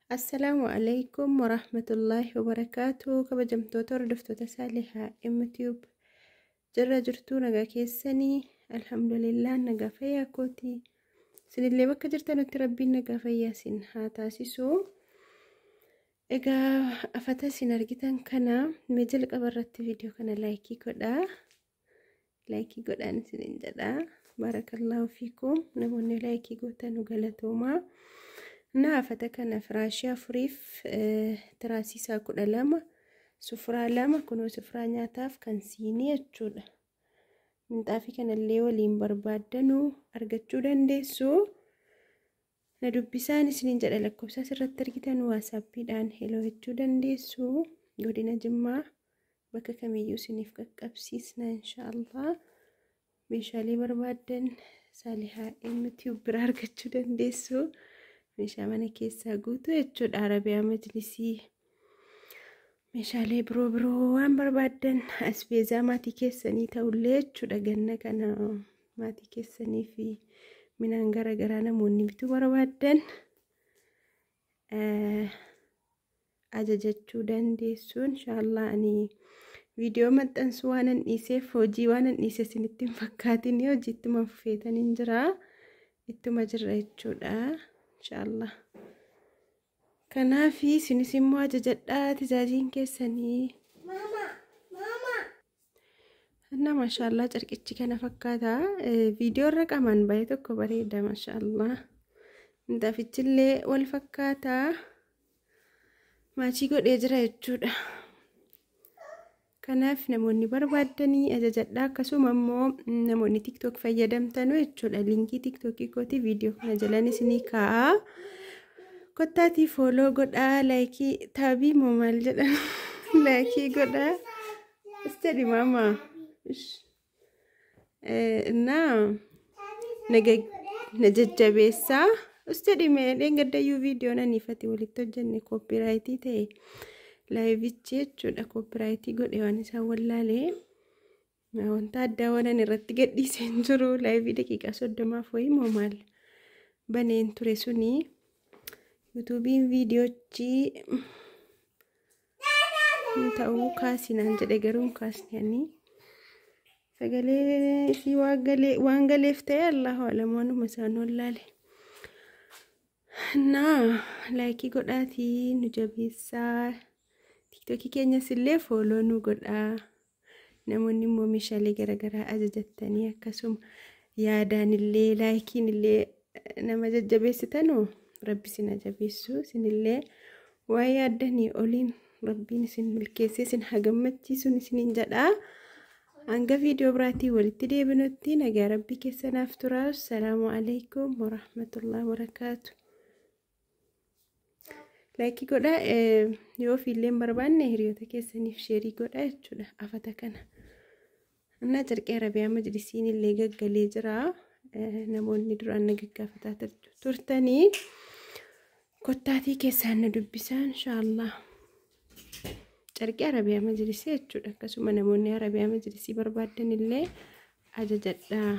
Assalaamu alaikum warahmatullaahi wabarakaatu. Kabajamtoota hordoftoota Saalihaa MTube jirra jirtuu, nagaa keessanii? Alhamdulillah, nagaa fayyaa kooti. Isinillee bakka jirtanutti Rabbiin nagaa fayyaa isin haa taasisu. Egaa afata isin argitan kana mee jalqaba irratti viidiyoo kana like godhaa. Like godhaan isinin jedha. Barakallahu fiikum, namoonni like gootan galatoomaa. Na afata kana firaashii afuriif, tiraasii isaa 12, sufuraa 2, kunoo sufuraa nyaataaf kan siinii jechuudha. Minxaafii kanallee waliin barbaaddanuu argachuu dandeessu. Na dubbisaan isiniin jedha, lakkoofsa asirratti argitan WhatsAppiidhaan hello jechuu dandeessu. Godina Jimmaa bakka kamiyyuu isiniif qaqqabsiisna inshaallah. Meeshaalee barbaaddan Saalihaa MTube bira argachuu dandeessu. Meeshaa mana keessaa guutuu jechuudha. Arabiyaa majlisii, meeshaalee biroo biroo waan barbaaddan, asbeezaa maatii keessanii ta'ullee jechuudha. Ganna kana maatii keessanii fi midhaan garaagaraa namoonni bituu barbaaddan ajajachuu dandeessu inshaallah. Ani viidiyoo maxxansuu waan an dhiiseef, hojii waan an dhiise isinitti hin fakkaatin, hojiittuma fufeetaniin jira, ittuma jirra jechuudha inshaallah. Kanaaf isinis immoo ajajadhaa tajaajiin keessanii. Na maashaallah, carqichi kana fakkaata. Viidiyoo irra qamaan baay'ee tokko bareeda, maashaallah. Minxaafichillee wal fakkaata. Match godhee jira jechuudha. Kanaaf namoonni barbaaddanii ajajadhaa. Akkasuma immoo namoonni TikTok fayyadamtanu jechuudha. Linkii TikTokii kootii viidiyoo kana jalan isinii kaa'a. Kottaatii follow godhaa, like taabii moo maal jedhan, like godhaa. Jedhi maama. Innaa na jajjabeessaa. Us jedhi mee. Dheengaddayyuu viidiyoon aniifati walitti hojjenne copyright ta'e, liveichi jechuudha. Copyright godhe waan isaan wallaalee. Wanta addaa waan irratti gadhiisee hin jiru. Live daqiiqaa 30f wayii moo maal baneen ture suni. YouTubeiin viidiyoochi ta'uu kaasinaan jedhe, garuu hin kaasne ani. Sagalee isii waan galeef ta'e, Allahu alam, waanuma isaan wallaale. Naa like godhaatii nu jabeessaa. TikTokii keenyas illee follow nu godhaa. Namoonni immoo meeshaalee garaagaraa ajajattanii, akkasuma yaadaan illee likeiin illee nama jajjabeessitanoo, Rabbi isin jabeessu. Isinillee waan yaaddanii oliin Rabbiin isin milkeessee isin haa gammachiisuun isiniin jedhaa. Hanga viidiyoo biraatiin walitti deebinutti nagaa Rabbii keessanaaf tura. Salaamu alaikum warahmatullahi wabarakaatu. Like godhaa, yoo ofiillee hin barbaanne hiriyoota keessaniif share godhaa jechuudha afata kana. Innaa carqee Arabiyaa majlisiin illee gaggalee jira. Namoonni duraan na gaggaafataa turtanii kottaatii keessaan na dubbisaa inshaallah. Carqee Arabiyaa majlisii jechuudha. Akkasuma namoonni Arabiyaa majlisii barbaadan illee ajajadhaa.